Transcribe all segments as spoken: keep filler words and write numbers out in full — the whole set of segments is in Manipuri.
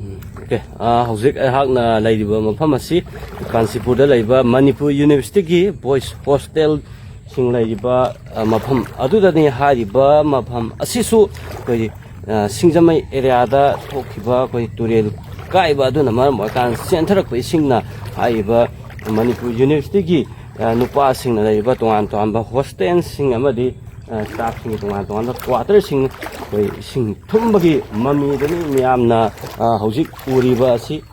ꯑꯣꯀꯦ, ꯑ, ꯍꯧꯖꯤꯛ ꯑꯩꯍꯥꯛꯅ ꯂꯩꯔꯤꯕ ꯃꯐꯝ ꯑꯁꯤ ꯀꯥꯟꯆꯤꯄꯨꯔꯗ ꯂꯩꯕ ꯃꯅꯤꯄꯨꯔ ꯌꯨꯅꯤꯚꯔꯁꯤꯇꯤꯒꯤ ꯕꯣꯏꯁ ꯍꯣꯁꯇꯦꯜꯁꯤꯡ ꯂꯩꯔꯤꯕ, ꯑ, ꯃꯐꯝ ꯑꯗꯨꯗꯅꯤ꯫ ꯍꯥꯏꯔꯤꯕ ꯃꯐꯝ ꯑꯁꯤꯁꯨ ꯑꯩꯈꯣꯏ, ꯑ, ꯁꯤꯡꯖꯃꯩ ꯑꯦꯔꯤꯌꯥꯗ ꯊꯣꯛꯈꯤꯕ ꯑꯩꯈꯣꯏ ꯇꯨꯔꯦꯜ ꯀꯥꯏꯕ ꯑꯗꯨꯅ ꯃꯔꯝ ꯑꯣꯏꯔꯀꯥꯟꯗ ꯆꯦꯟꯊꯔꯛꯄ ꯏꯁꯤꯡꯅ ꯍꯥꯏꯔꯤꯕ ꯃꯅꯤꯄꯨꯔ ꯌꯨꯅꯤꯚꯔꯁꯤꯇꯤꯒꯤ, ꯑ, ꯅꯨꯄꯥꯁꯤꯡꯅ ꯂꯩꯔꯤꯕ ꯇꯣꯉꯥꯟ ꯇꯣꯉꯥꯟꯕ ꯍꯣꯁꯇꯦꯜꯁꯤꯡ ꯑꯃꯗꯤ, ꯑ, ꯁ꯭ꯇꯥꯐꯁꯤꯡꯒꯤ ꯇꯣꯉꯥꯟ ꯇꯣꯉꯥꯟꯕ ꯀ꯭ꯋꯥꯇꯔꯁꯤꯡ ꯑꯩꯈꯣꯏ ꯏꯁꯤꯡ ꯊꯨꯝꯕꯒꯤ ꯃꯃꯤꯗꯅꯤ ꯃꯤꯌꯥꯝꯅ, ꯑ, ꯍꯧꯖꯤꯛ ꯎꯔꯤꯕ ꯑꯁꯤ꯫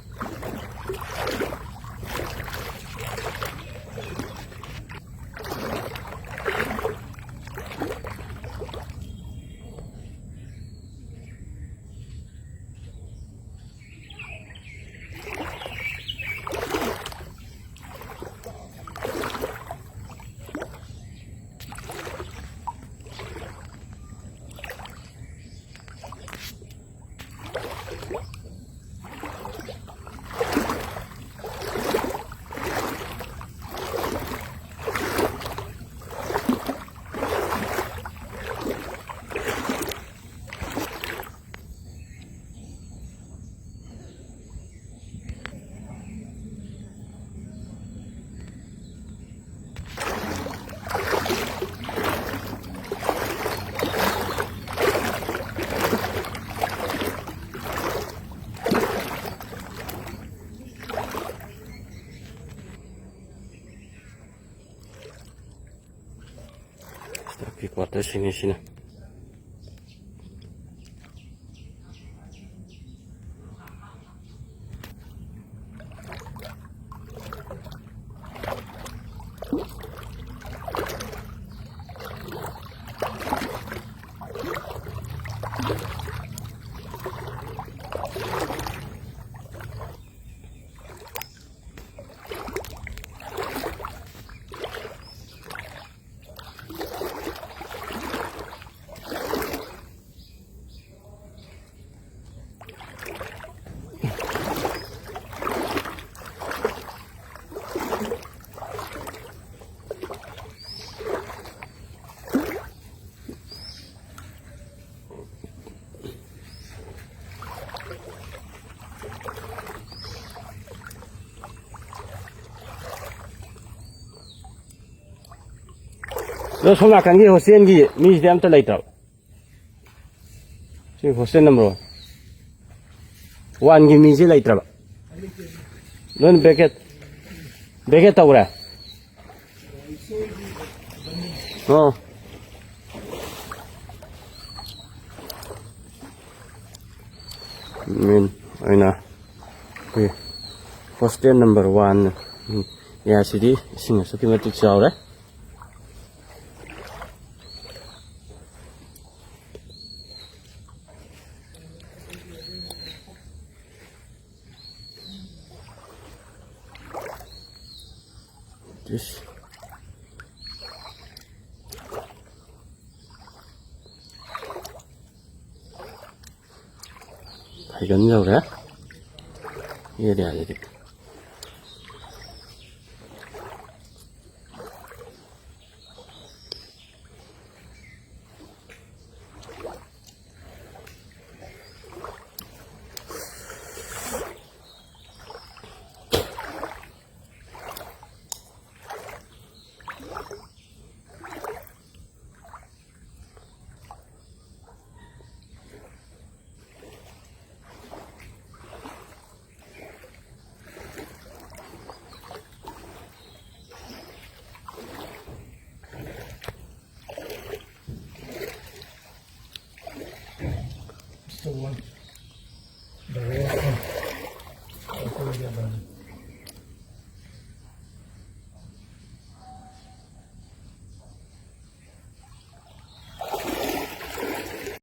ꯁ꯭ꯇꯥꯐꯀꯤ ꯀ꯭ꯋꯥꯇꯔꯁꯤꯡꯅꯤ ꯁꯤꯅ꯫ ꯑꯗꯣ ꯁꯣꯝ ꯅꯥꯀꯟꯒꯤ ꯍꯣꯁꯇꯦꯜꯒꯤ ꯃꯤꯁꯤꯗꯤ ꯑꯝꯇ ꯂꯩꯇ꯭ꯔꯕ? ꯁꯤ ꯍꯣꯁꯇꯦꯜ ꯅꯝꯕꯔ ꯋꯥꯟꯒꯤ ꯃꯤꯁꯦ ꯂꯩꯇ꯭ꯔꯕ? ꯂꯣꯏꯅ ꯕꯦꯀꯦꯠ, ꯕꯦꯀꯦꯠ ꯇꯧꯈ꯭ꯔꯦ? ꯑꯣ꯫ ꯃꯦꯟ ꯑꯣꯏꯅ ꯑꯩꯈꯣꯏ ꯍꯣꯁꯇꯦꯜ ꯅꯝꯕꯔ ꯋꯥꯟ ꯑꯦꯔꯤꯌꯥꯁꯤꯗꯤ ꯏꯁꯤꯡ ꯑꯁꯨꯛꯀꯤ ꯃꯇꯤꯛ ꯆꯥꯎꯔꯦ꯫ ꯏꯁ꯫ ꯐꯩꯒꯟ ꯌꯧꯔꯦ ꯑꯦꯔꯤꯌꯥꯗꯗꯤ꯫